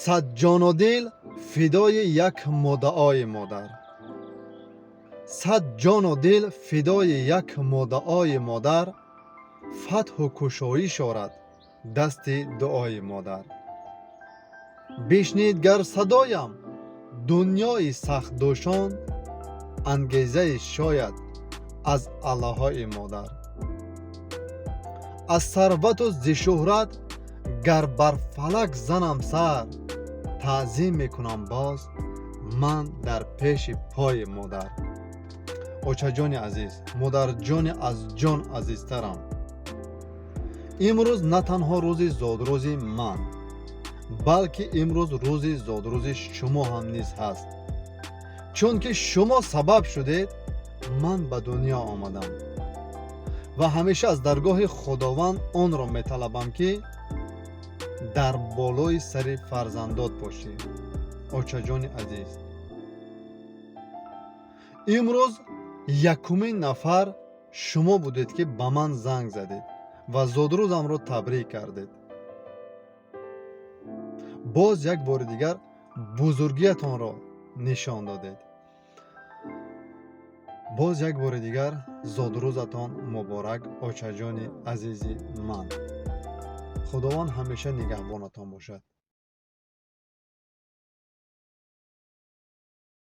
Сад ҷону дил фидои як муддаои модар, 100 ҷону дил фидои як муддаои модар, фатҳу кушоиш орад дасти дуои модар. Бишнид гар садоям дунёи сахтдӯшон, ангезае шояд аз аллоҳои модар. Аз сарвату зи шӯҳрат гар бар фалак занам сар, таъзим мекунам боз ман дар пеши пои модар. Очаҷони азиз, модарҷони аз ҷон азизтарам, имрӯз на танҳо рӯзи зодрӯзи ман, балки имрӯз рӯзи зодрӯзи шумо ҳам низ ҳаст, чунки шумо сабаб шудед ман ба дунё омадам ва ҳамеша аз даргоҳи Худованд онро металабам, ки дар болои сари фарзандот бошӣ. Очаҷони азиз, имрӯз якумин нафар шумо будед, ки ба ман занг задед ва зодрӯзамро табрик кардед. Боз як бори дигар бузургиятонро нишон додед. Боз як бори дигар зодрӯзатон муборак, очаҷони азизи ман. Худованд ҳамеша нигаҳбонатон бошад.